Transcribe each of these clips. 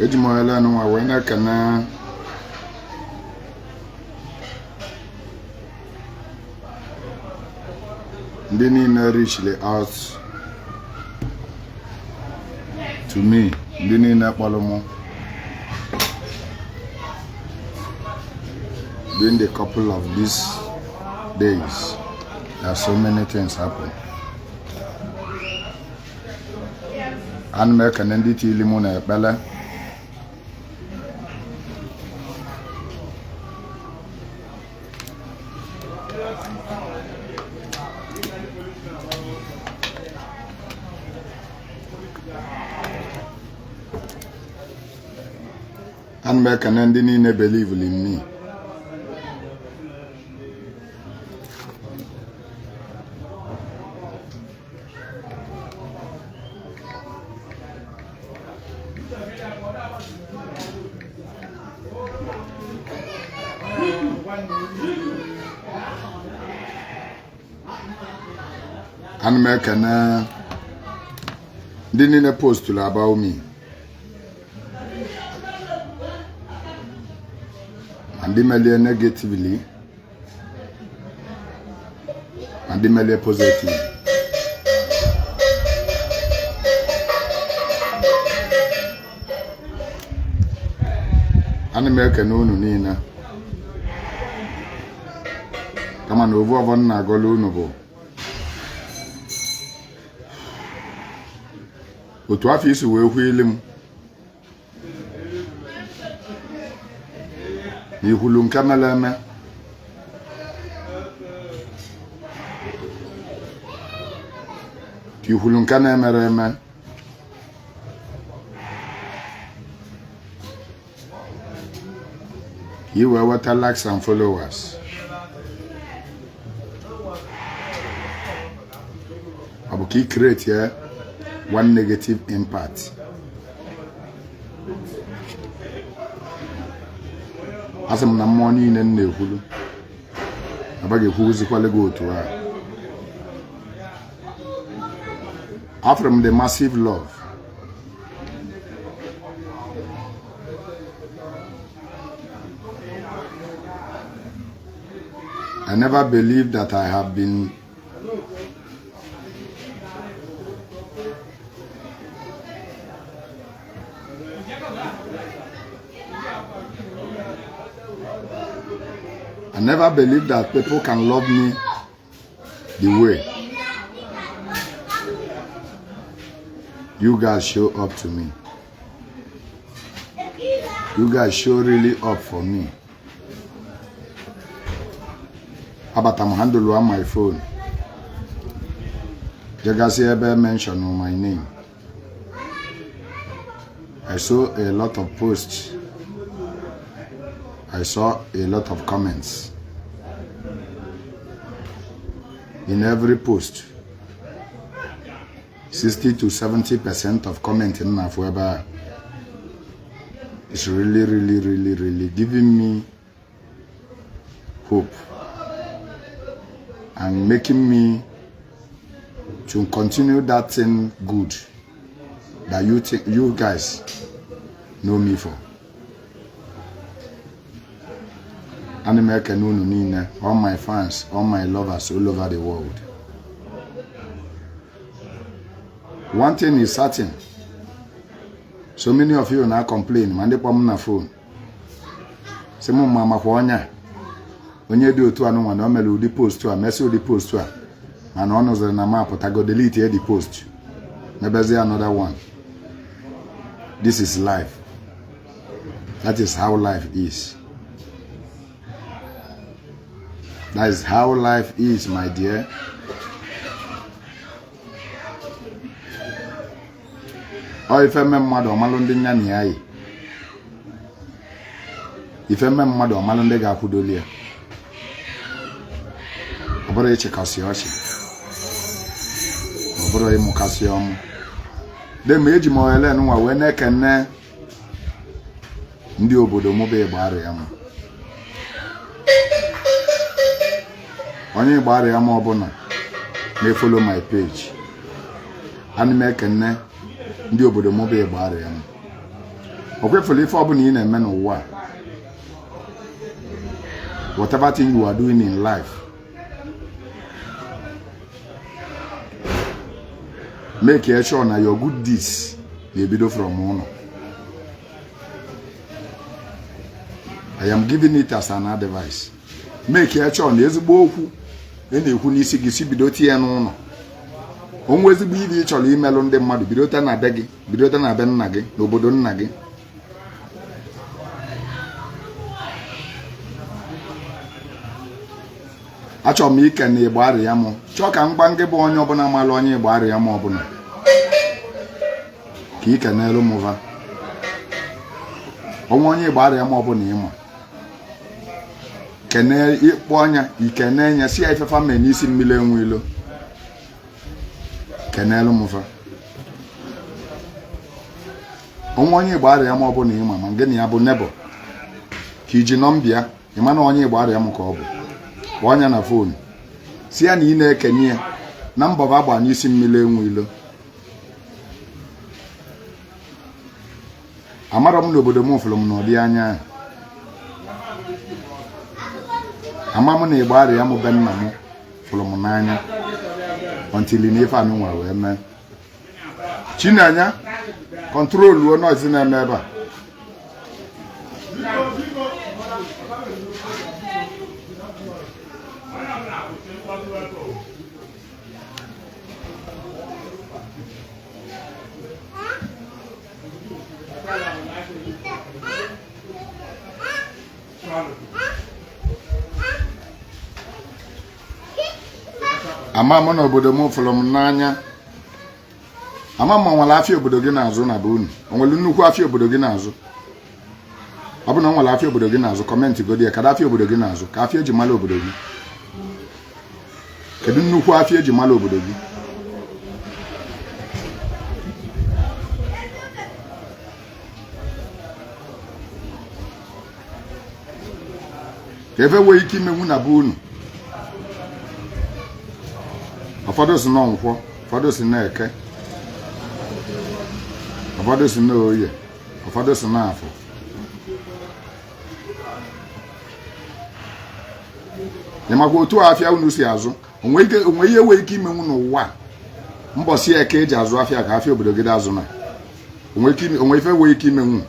Eji m ohere nwa wee na-ekene ndị niile reachili out to me, ndị niile kpọrọ mụ during the couple of these days. There are so many things happen. Ana m ekene ndị tili mụ na ekpele. Ana m ekene ndị niile believe in me. Ana m ekene ndị niile postụrụ about me ma ndị melie negatively ma ndị melie positive. Ana m ekene unu niile, kama na ovu ọvọ m na-agọlụ unu bụ otu afụ i si wee hụ ili m na i hulu nke mere eme, ka i hulu nke na-emere eme, ka i wee weta likes and followers. Ọ bụ ka i create ya one negative impact. Asị m na mmụọ niile m na-ekwulu abaghị ekwuzikwala gị otu a. Afụrụ m the massive love. I never believed that I have been I never believed that people can love me the way you guys show up to me. You guys show really up for me. Abata m handle on my phone. Jegasị ebe mention my name. I saw a lot of posts. I saw a lot of comments. In every post, 60 to 70% of comment m na-afụ ebe a is really, really, really, really giving me hope and making me to continue that thing good that you think you guys know me for. Ana m ekene unu niile, all my fans, all my lovers all over the world. One thing is certain, so many of you na complain ma ndị kpọ m na phone sị m ma makwa onye a onye dị otu anụnwa na o mere ụdị post a, mesị ụdị post a, mana ọ nụziri na m apụtago, delete the post, mebezi another one. This is life. That is how life is. That is how life is, my dear. Ọ ife mme mmadụ ọmalụ ndị nya na ya yi. Ife mme mmadụ ọmalụ ndị ga-akwụdoli ya. Ọ bụrụ ịchịkasị ọchị, ọ bụrụ ịmụkasị ọmụ. De ma eji m ohere nwa wee na-ekene ndị obodo mụ bụ Igbariam. Onye Igbariam ọbụla na-efollow my page, ana m ekene ndị obodo mụ bụ Igbariam. O kwefuru ife ọbụla ị na-eme n'ụwa a, whatever thing you are doing in life, make sure na your good deeds na-ebido from ụlọ. I am giving it as an advice. Make sure na ezigbo okwu e na-ekwu n'isi gị si bido tinye n'ụlọ. O nwe ezigbo ibe ị chọrọ imelụ ndị mmadụ, bido ta na be gị, bido ta na be nna gị, n'obodo nna gị. Achọrọ m ike na Igbo arịa m chọọ ka m gwa ngị bụ onye ọbụla mara onye Igbo arịa m ọbụla ka ike n'elu mụva onwe onye Igbo arịa m ọbụla ịma kene ịkpọ ọnya ikene nya si ya ifefa mee n'isi mmiri enwe ilo kenelu mụva onwe onye Igbo arịa m ọbụla ịma ma gị na ya bụ nebo ka iji nọmba ya ịma na onye Igbo arịa m ka ọ bụ kpọọ ọnya na phone si ya na ị na-ekenye ya na mbọ ba gba n'isi mmiri enwe ilo. Amarọ m n'obodo m fụrụ m n'ụdị anya ahụ. Ama m na Igbo arịa m be nna m fụrụ m n'anya until na ife anụnwa wee mee. Chinanya control noise na-eme ebe a. Ama m na obodo m fụrụ m n'anya. Ama m nwere afịa obodo gị na-azụ na be unu. O nwere nnukwu afịa obodo gị na-azụ? Ọ bụ na o nwere afịa obodo gị na-azụ, comment godi ya. Kedu afịa obodo gị na-azụ? Ka afịa eji mara obodo gị. Kedu nnukwu afịa eji mara obodo gị? Ka ebe nwee ike imenwu na be unu. Ụfọdụ si na nkwọ, ụfọdụ si na eke, ụfọdụ si na oye, ụfọdụ si na afọ. Ị makwa otu afịa unu si azụ? Onwe ihe nwee ike imenwu n'ụwa mbọsị eke eji azụ afịa ka afịa obodo gị azụ na onwe ife nwee ike imenwu.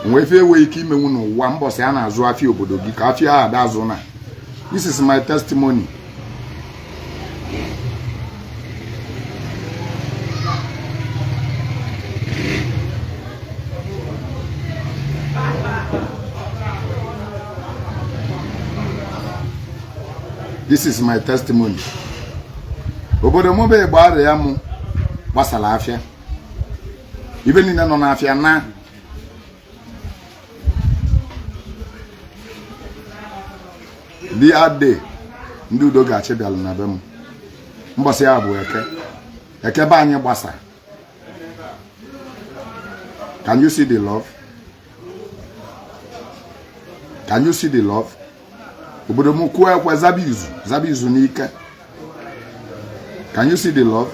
Onwe ife enweghị ike imenwu n'ụwa mbọsị a na-azụ afịa obodo gị ka afịa ahụ ada azụ na. This is my testimony. This is my testimony. Obodo m bụ Igbo arịa m gbasara afịa. Ibe niile nọ n'afịa na the other day ndị udo ga-achị bịalụ na be m. Mbọsị ya bụ eke. Eke be anyị gbasa. Can you see the love? Can you see the love? Obodo m kwuo ekwe zaba izu n'ike. Can you see the love?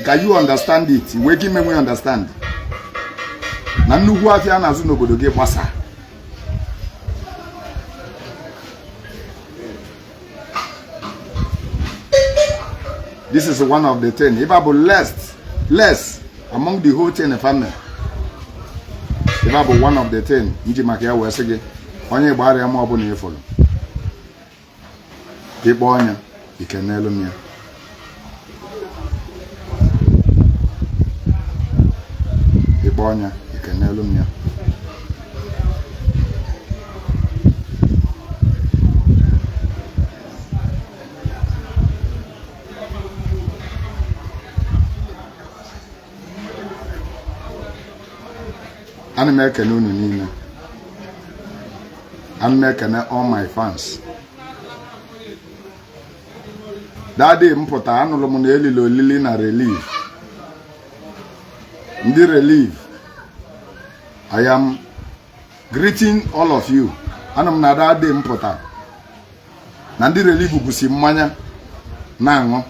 Can you understand it? Wee ka ime nwe understand na nnukwu afịa na-azụ n'obodo gị gbasa. This is one of the thing. If I bụ less among the whole thing family. If I bụ one of the thing, nji maka ya wee sị gị onye Igbo arịa m ọbụla ịfụrụ ịkpọ ọnya ike n'elu m ya. Ịkpọ ọnya ike n'elu m ya. Ana m ekene unu niile. Ana m ekene all my fans. That day m pụta anụrụ m na elili olili na relief. Ndị relief, I am greeting all of you. Anọ m na ada dị m pụta na ndị relief busi mmanya na-aṅụ.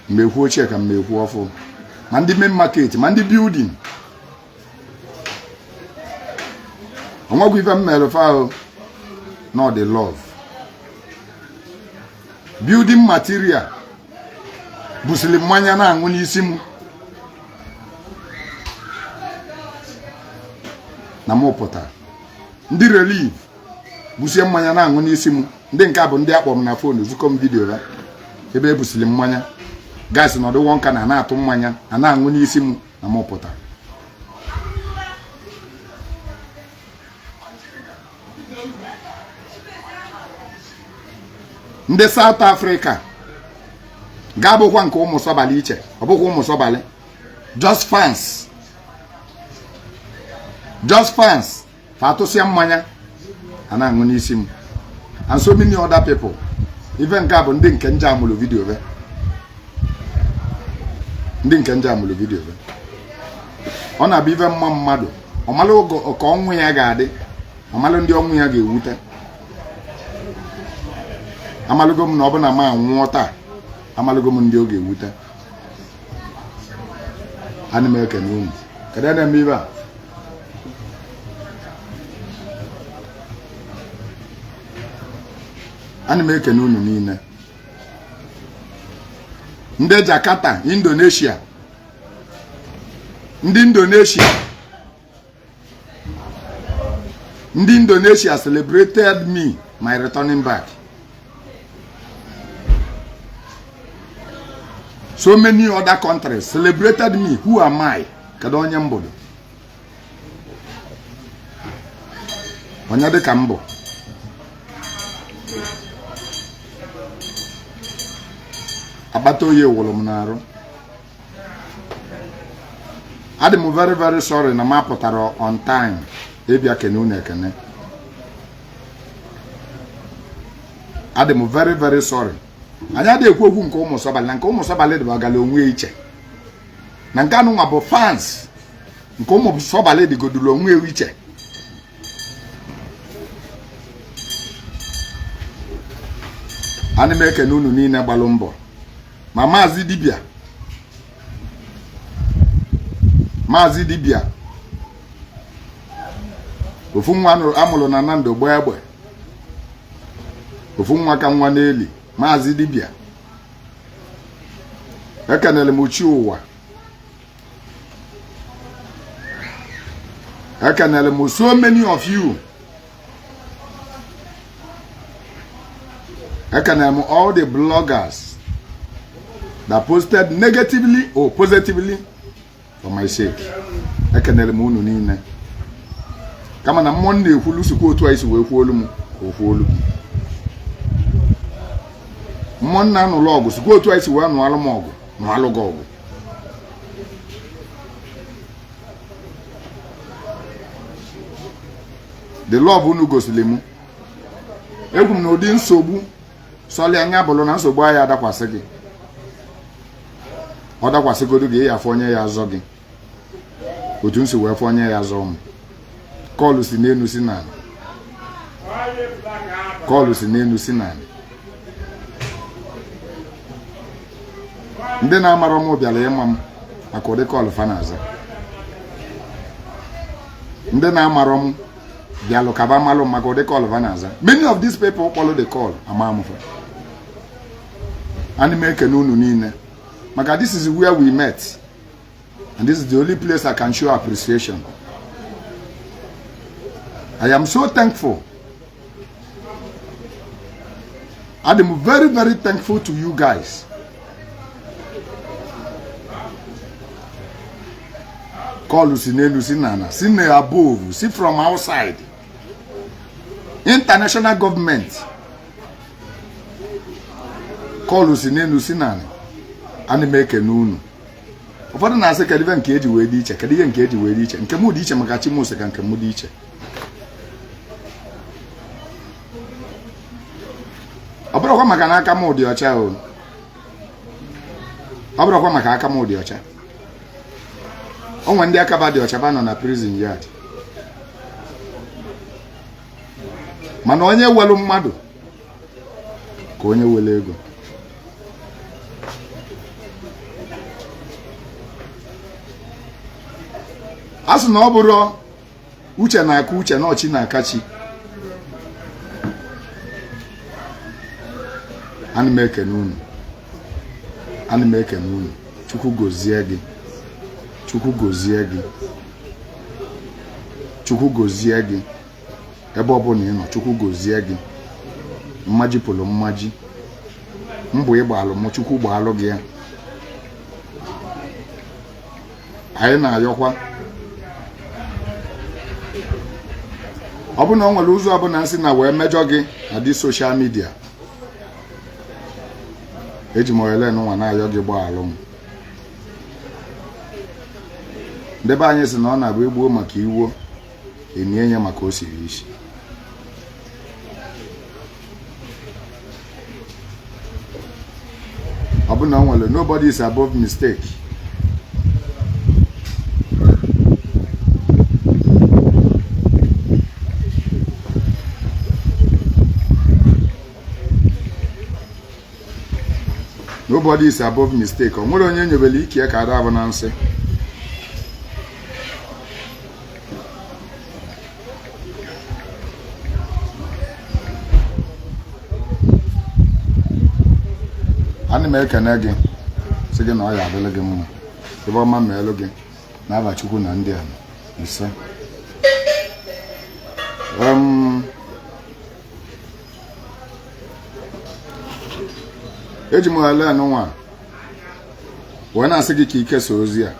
Mmekwu ochie ka mmekwu ọfụ, ma ndị main market, ma ndị building. Onwegwu ife m mere fa o, not the love. Building material busiri mmanya na-aṅụ n'isi m na m pụtara. Ndị relief busie mmanya na-aṅụ n'isi m. Ndị nke a bụ ndị akpọ m na phone, zukọ m video ha ebe e busiri mmanya guys nọdụ wọnka na na-atụ mmanya a na-aṅụ n'isi m na m pụtara. Ndị South Africa ga-abụkwa nke ụmụ sọbalị iche, ọ bụkwa ụmụ sọbalị, just fans, just fans fa atụsịa mmanya a na-aṅụ n'isi m, and so many other people. Ife nke a bụ ndị nke nje amụlụ video be, ndị nke nje amụlụ video be. Ọ na-abụ ife mma mmadụ ọmalụ ka ọnwụ ya ga-adị, ọmalụ ndị ọnwụ ya ga-ewute. Amalụgo m na ọ bụ na m anwụọ taa, amalụgo m ndị ọ ga-ewute. Ana m ekene unu. Kedu na-eme ibe a? Ana m ekene unu niile. Ndị Jakarta, Indonesia, ndị Indonesia, ndị Indonesia celebrated me, my returning back. So many other countries celebrated me. Who am I? Kedu onye m bụ? Onye dị ka m bụ? Akpata oyi wụrụ m n'arụ. Adị m very very sorry na m apụtara on time ịbịa kene unu ekene. Adị m very very sorry. Anyị adịghị ekwu okwu nke ụmụ sọbalị, na nke ụmụ sọbalị dịbagala onwe iche, na nke anụnwa bụ fans. Nke ụmụ sọbalị dịgodoro onwe iche. Ana m ekene unu niile gbalụ mbọ, ma maazị dibịa, maazị dibịa ofu nwa amụrụ na Nando gbaa egbe, ofu nwa ka nwa n'eli, maazị dibịa. Ekenere m chi ụwa, ekenere m so many of you, ekenere m all the bloggers that posted negatively or positively for my sake. Ekenere m unu niile. Kama na mmụọ na-ekwulu sikwa otu anyị si wee kwuolu m okwuolu gị. Mmụọ nna anụlụ ọgụ sikwa otu anyị si wee nụalụ m ọgụ nụalụ gị ọgụ. The love unu gosiri m, egwu m na ụdị nsogbu sọli anya bụrụ na nsogbu anyị adakwasị gị, ọ dakwasịgodo gị, ya afọ onye ya azọ gị otu m si wee fọ onye ya azọ m. Kọlụ si n'elu si n'ala, kọlụ si n'elu si n'ala. Ndị na-amara m bịara ịma m maka ụdị kọlụ fa na-aza. Ndị na-amara m bịalụ kaba malụ maka ụdị kọlụ fa na-aza. Many of these people kpọlụ the call ama amụfa. Ana m ekene unu niile maka this is where we met, and this is the only place I can show appreciation. I am so thankful. I am very very thankful to you guys. Kọlụ si n'elu si n'ala, si na above, si from outside, international government. Kọlụ si n'elu si n'ala. Ana m ekene unu. Ụfọdụ na-asị kedu ihe nke eji wee dị iche, kedu ihe nke eji wee dị iche. Nke m dị iche maka chi m sị ka nke m dị iche. Ọ bụrụkwa maka na aka m dị ọcha o, ọ bụrụkwa maka aka m dị ọcha. O nwere ndị aka ba dị ọcha ba nọ na prison yard. Mana onye welu mmadụ ka onye welu ego. A sị na ọ bụrụ uche na-aka uche na ọchị na-aka chi. Ana m ekene unu, ana m ekene unu. Chukwu gozie gị, Chukwu gozie gị, Chukwu gozie gị ebe ọbụla ị nọ. Chukwu gozie gị. Mmaji pụrụ mmaji, mbụ ịgbalụ m, Chukwu gbaalụ gị ya. Anyị na-ayọkwa ọ bụ na o nwere ụzọ ọbụla nsị na wee mejọ gị na dị social media, eji m ohere nwa na-ayọ gị gbaalụ m. Ndị be anyị sị na ọ na-abụ egbuo maka iwo, enye ya maka o siri isi. Ọ bụ na o nwere, nobody is above mistake. Nobody is above mistake. O nwere onye nyebere ike ya ka ada abụ na nsị. Ana m ekene gị, sị gị na ọ ya adịla gị mma, ebe ọma ma elu gị n'aba Chukwu na ndị a ise. Eji m ole nwa wee na-asị gị ka ikesa ozi a.